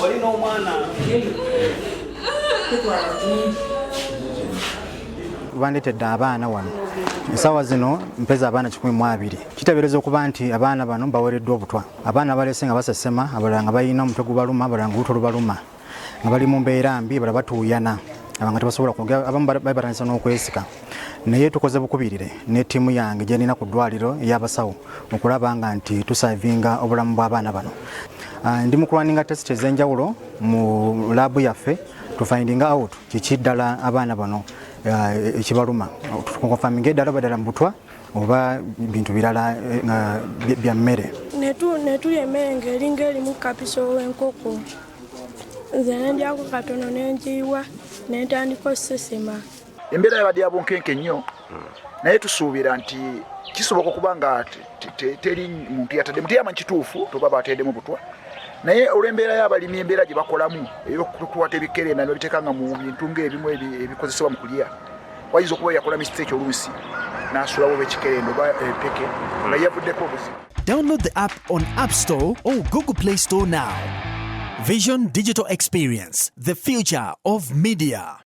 Oli n'omwana. Bandetedde abaana wano ensawa zino, mpeza abaana 120. Kiteebereza okuba nti abaana bano bawereddwa obutwa. Abaana balese nga basesema, abalala nga balina omutwe gubaluma, abalala nga olubuto lubaluma, nga bali mu mbeera mbi, abalala batuuyana, nga tebasobola kwogera, abamu bali batandise n'okwesika. Naye tukoze bukubirire ne ttiimu yange gyenina ku ddwaliro ey'abasawo okulaba nga nti tusavinga obulamu bw'abaana bano. Ndi mu kulwaninga test ez'enjawulo mu laabu yaffe tufindinga out kiki ddala abaana bano ekibaluma, tukonfaminga eddala oba ddala mu butwa oba bintu birala bya mmere. Netulya emmere ng'eringa erimu kapiso w'enkoko. Nze nendyako katono, nenjiiwa, nentandika osesema. Embeera yabadde ya bunkenke nnyo, naye tusuubira nti kisoboka okuba nga teri muntu yataddemu, teyamanyi kituufu toba bateddemu butwa. Naye olw'embeera y'abalimi, embeera gye bakolamu ey'okukwata ebikerenda nebabiteeka nga mu bintu ng'ebimu ebikozesebwa mu kulya, wayinza okuba yakola mistake oluusi n'asulawo oba ekikerenda oba empeke nga yavuddeko obuzibu. Download the app on App Store or Google Play Store now. Vision Digital Experience, the future of media.